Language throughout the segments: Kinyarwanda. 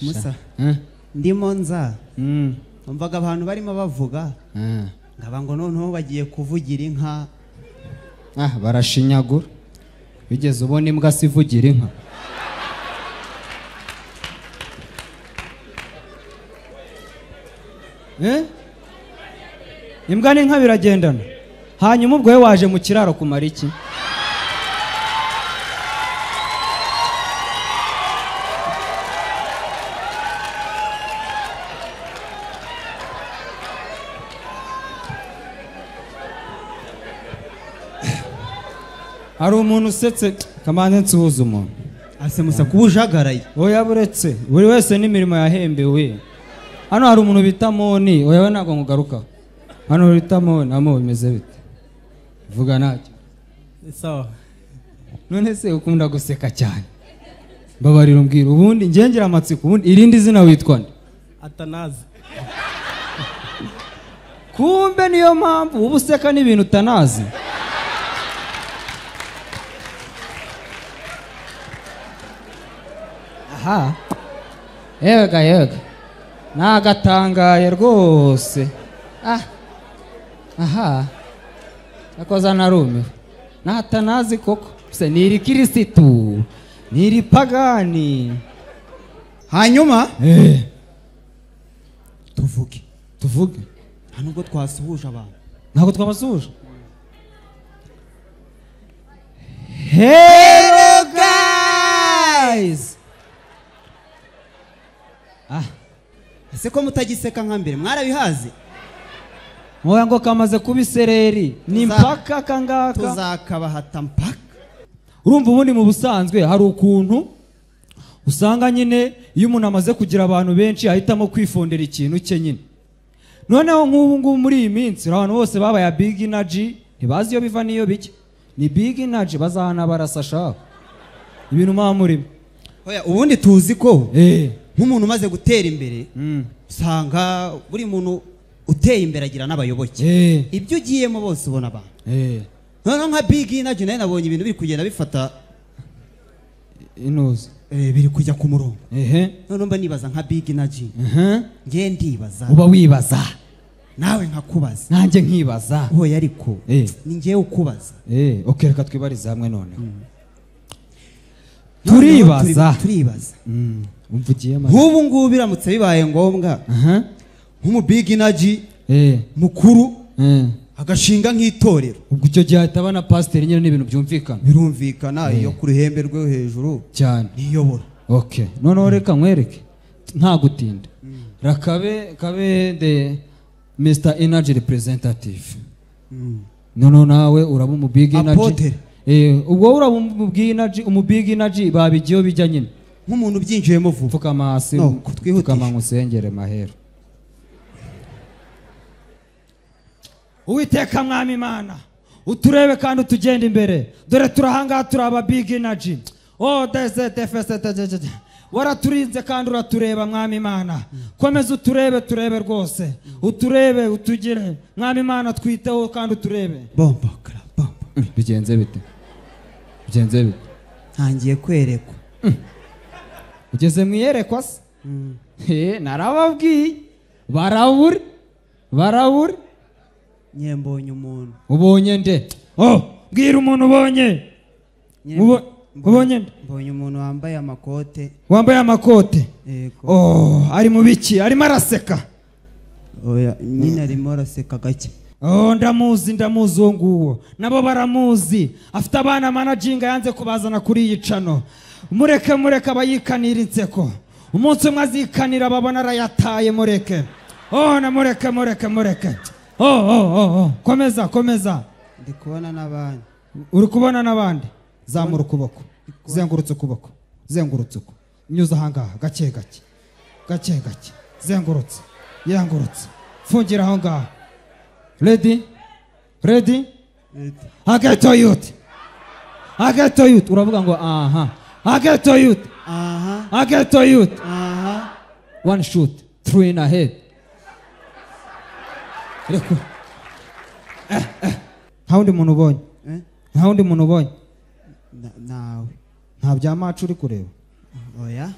Musa ndimo nza umvaga abantu barimo bavuga ngaba ngo noneho bagiye kuvugira inka. Barashinyagura. Bigeze ubona imbwa sivugira inka. Imbwa n'inka biragendana. Hanyuma ubwo we waje mu kiraro kumara iki? Hari umuntu usetse kamanze nsuhuza umuntu. Ase Musa kubujagaraye. Oya buretse buri wese n'imirimo yahembewe. Hano hari umuntu bita Moni, oya we ntabwo ngugaruka. Hano bita Moni, amo bimeze bite? Vuga ntacyo. Sawa. None se ukunda guseka cyane. Mbabarira umbwira ubundi ngengera amatsiko ubundi irindi zina witwa nde? Atanazi. Kumbe niyo mpamvu uba useka n'ibintu utanazi. Aha. Yega yega. Nagatangaye rwose. Aha. Akoza narume. Natanazi koko. Se niri kirisitu. Niri pagani. Hanyuma tuvuge. Tuvuge. Nubwo twasuhuje abantu. Ntabwo twabasuhuje. Hello guys. Ese ko mutagiseka nka mbere mwarabihaze? Moya ngo kamaze kubisereri ni mpaka kangaka tuzakabahata mpaka. Urumva ubundi mu busanzwe hari ukuntu usanga nyine iyo umuntu amaze kugira abantu benshi ahitamo kwifondera ikintu cye nyine. Noneho nk'ubu ngubu muri iyi minsi abantu bose babaye big energy ntibazi iyo biva niyo bijya. Ni big energy bazahana barasa shaka ibintu mwamurimo. Oya ubundi tuzi ko nk'umuntu umaze gutera imbere usanga buri muntu uteye imbere agira n'abayoboke. Ibyo ugiyemo bose ubona abantu. Noneho nka big energy nayo nabonye ibintu biri kugenda bifata inuza. Biri kujya ku murongo. Noneho mba nibaza nka big energy. Nge ndibaza. Uba wibaza. Nawe nkakubaza. Nanjye nkibaza. Oya ariko ni ngewe ukubaza. Okay reka twibarize hamwe noneho. Turibaza. Turibaza. Umvugiye maze. Nk'ubu ngubu biramutse bibaye ngombwa. Nk'umu big energy mukuru agashinga nk'itorero. Ubwo icyo gihe ahita abana pasiteri nyine n'ibintu byumvikana. Birumvikana iyo ku ruhembe rwe hejuru cyane. Niyobora. Okay. Noneho reka nkwereke nta gutinda. Rakabe kabe the Mr Energy representative. Noneho nawe uraba umu big energy. Ubwo uraba umu big energy babigiyo bijya nyine. Nk'umuntu ubyinjiyemo vuba. Pfukama hasi. Pfukama ngusengere mahero. Uwiteka mwami Imana uturebe kandi utugende imbere. Dore turahangaha turaba big energy. Oh DZFST waraturinze kandi uratureba mwami Imana. Komeza uturebe turebe rwose. Uturebe utugire mwami Imana twiteho kandi uturebe. Bomba kra bomba. Bigenze bite? Bigenze bite? Ntangiye kwerekwa. Ugeze mu iyerekwa se? Narababwiye. Baraburi. Baraburi. Nye mbonye umuntu. Ubonye nde? Bwira umuntu ubonye. Ubonye nde? Mbonye umuntu wambaye amakote. Wambaye amakote? Yego. Ari mu biki? Arimo araseka. Oya, nyine arimo araseka gake. Ndamuzi ndamuzi uwo nguwo. Nabo baramuzi. Afite abana manajinga yanze kubazana kuri iyi cano. Mureke mureke abayikanira inseko. Umunsi umwe azikanira babona arayataye mureke. Na mureke mureke mureke. Komeza komeza. Ndi kubona n'abandi. Uri kubona n'abandi. Zamura ukuboko. Zengurutse ukuboko. Zengurutse uko. Nyuza ahangaha gake gake. Gake gake. Zengurutse. Yangurutse. Fungira aho ngaho. Ready? Ready? Ageto youth. Ageto youth. Uravuga ngo aha. Ageto youth. Aha. Ageto youth. Aha. One shoot, three in a head. Reko. Nta wundi muntu ubonye. Nta wundi muntu ubonye. Nawe. Nta bya macu uri kureba. Oya.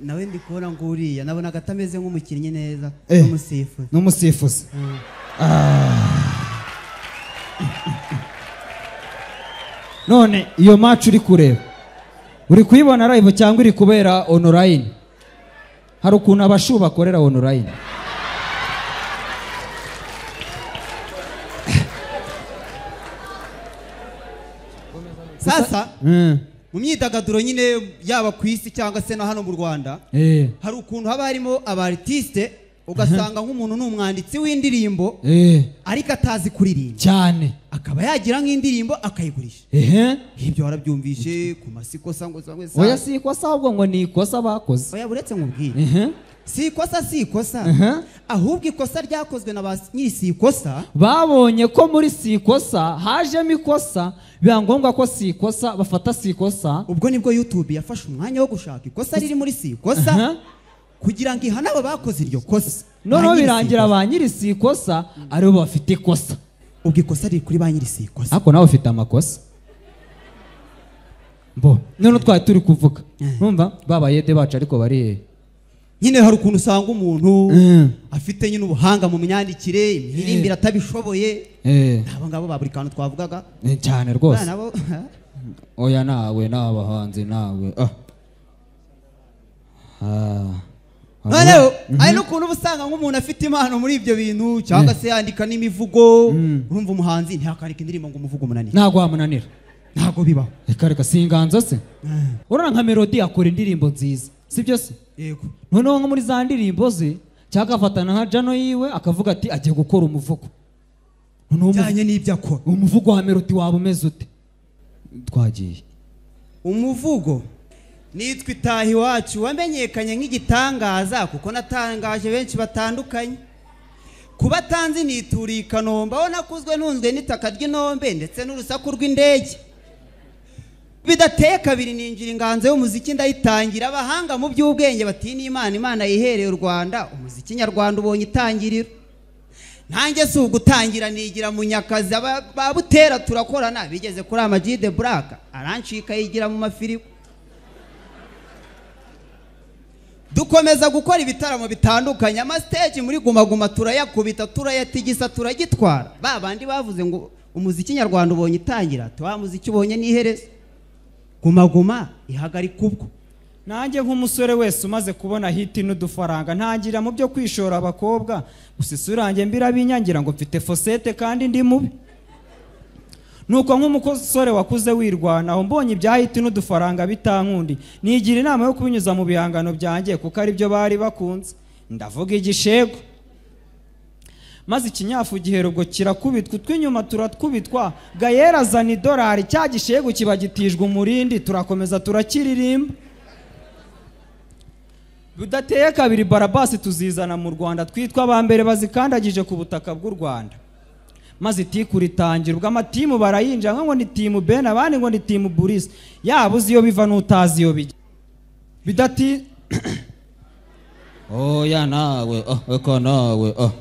Nawe ndi kubona ngo uriya nabonaga atameze nk'umukinnyi neza, n'umusifuzi. N'umusifuzi. None iyo match uri kureba uri kuyibona live cyangwa iri kubera online? Hari ukuntu abashu bakorera online. Sasa mu myidagaduro nyine yaba ku isi cyangwa se no hano mu Rwanda, hari ukuntu haba harimo aba artiste ugasanga nk'umuntu ni umwanditsi w'indirimbo ariko atazi kuririmba cyane, akaba yagira nk'indirimbo akayigurisha. Ibyo warabyumvishe ku masikosa ngo zangwe sa. Oya si ikosa ahubwo ngo ni ikosa bakoze. Oya buretse nkubwire. Si ikosa si ikosa. Ahubwo ikosa ryakozwe na ba nyiri si ikosa. Babonye ko muri si ikosa hajemo ikosa, biba ngombwa ko si ikosa bafata si ikosa. Ubwo nibwo YouTube yafashe umwanya wo gushaka ikosa riri muri si ikosa kugira ngo ihane abo bakoze iryo kosa. Noneho birangira ba nyiri si ikosa aribo bafite ikosa. Ubwo ikosa riri kuri ba nyiri si ikosa. Ariko nawe ufite amakosa. Mbo none twari turi kuvuga. Urumva babayede bacu ariko bari he? Nyine hari ukuntu usanga umuntu afite nyine ubuhanga mu myandikire, imiririmbire atabishoboye. Abo ngabo ba buri kantu twavugaga cyane rwose. Oya nawe n'abahanzi nawe. Noneho ari n'ukuntu uba usanga nk'umuntu afite impano muri ibyo bintu cyangwa se yandika n'imivugo. Urumva umuhanzi ntiyakandika indirimbo ngo umuvugo umunanire. Ntabwo wamunanira. Ntabwo bibaho. Reka reka si inganzo se. Urabona nka Melody akora indirimbo nziza, sibyo se? Yego. Noneho nko muri za ndirimbo ze cyangwa agafatana nka Jano yiwe akavuga ati agiye gukora umuvugo. Noneho bijyanye n'ibyo akora. Umuvugo wa Melody waba umeze ute? Twagiye. Umuvugo nitwa Itaha Iwacu wamenyekanye nk'igitangaza kuko natangaje benshi batandukanye. Kuba tanzi nituriye i Kanombe aho nakuzwe ntunzwe n'itaka ry'inombe ndetse n'urusaku rw'indege. Bidateye kabiri ninjira inganzo y'umuziki ndayitangira, abahanga mu by'ubwenge bati ni Imana, Imana yihereye u Rwanda, umuziki nyarwanda ubonye itangiriro. Nanjye si ugutangira nigira Munyakazi, ba Butera turakorana, bigeze kuri Ama-G The Black arancika yigira mu mafirigo. Dukomeza gukora ibitaramo bitandukanye, ama stage muri Guma Guma turayakubita, turayatigisa, turagitwara. Ba bandi bavuze ngo umuziki nyarwanda ubonye itangira, wa muziki ubonye n'iherezo. Guma Guma ihagarika ubwo. Nanjye nk'umusore wese umaze kubona hiti n'udufaranga ntangira mu byo kwishora abakobwa, gusa isura yanjye mbirabinyangira ngo mfite fosete kandi ndi mubi. Nuko nk'umusore wakuze wirwanaho mbonye ibya hiti n'udufaranga bitankundi, nigira inama yo kubinyuza mu bihangano byanjye kuko ari byo bari bakunze. Ndavuga igishego. Maze ikinyafu gihera ubwo kirakubitwa, utw'inyuma turakubitwa, Gayera azana idolari, cya gishego kiba gitijwe umurindi, turakomeza turakiririmba. Bidateye kabiri Barabasi tuzizana mu Rwanda, twitwa aba mbere bazikandagije ku butaka bw'u Rwanda. Maze itiku ritangira ubwo amatimu barayinjira, ngo ni timu Ben abandi ngo ni timu Burisi, yaba uzi iyo biva n'utazi iyo bijya. Bidati oya nawe eko nawe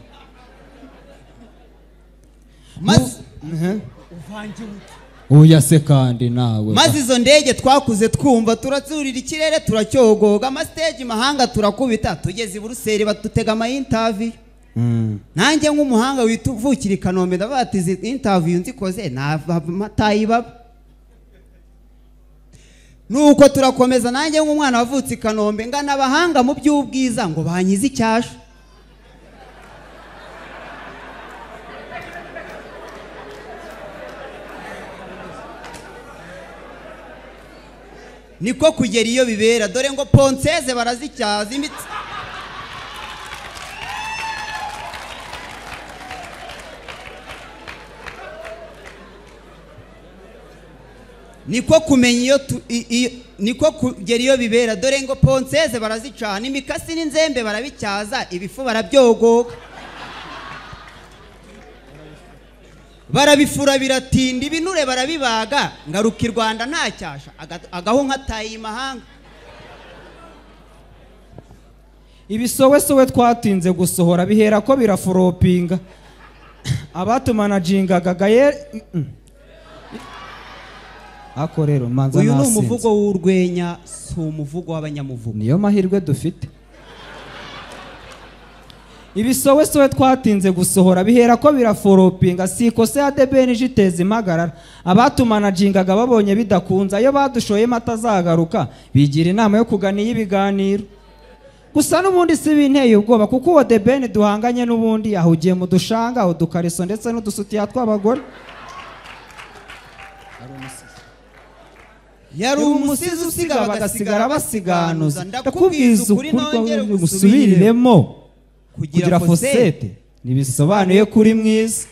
maze oya se kandi nawe. Maze izo ndege twakuze twumva turatsurira ikirere turacyogoga, ama stage mahanga turakubita, tugeze i Buruseli batutega ama interview. Nanjye nk'umuhanga wituvukira i Kanombe ndabatiza interview nzikoze nta ibaba. Nuko turakomeza, nanjye nk'umwana wavutse i Kanombe ngana abahanga mu by'ubwiza ngo banyize icyasha. Niko kugera iyo bibera, dore ngo ponseze barazicyaza imitsi. Niko kumenya iyo niko kugera iyo bibera, dore ngo ponseze barazicana imikasi n'inzembe barabicyaza, ibifu barabyogoga, barabifura biratinda, ibinure barabibaga, ngaruka i Rwanda nta cyasha, agaho nkataye imahanga. Ibisowesowe twatinze gusohora bihera ko biraforopinga. Abatumanajingaga Gayera Ako rero manza Uyu ni nasinze. umuvugo w'urwenya, si umuvugo w'abanyamuvugo. Niyo mahirwe dufite. Ibisowesowe twatinze gusohora bihera ko biraforopinga, si ikosa ya DBNG iteza impagarara. Abatumanajingaga babonye bidakunze, ayo badushoyemo atazagaruka, bigira inama yo kugana iy'ibiganiro. Gusa n'ubundi si binteye ubwoba, kuko uwo DBN duhanganye n'ubundi ahugiye mu dushanga, udukariso ndetse n'udusutiya tw'abagore. Yari umusizi usiga bagasigara basiganuza. Ndakubwiza ukuri nongere ngusubiriremo. Kugira fosete ntibisobanuye kuri mwiza.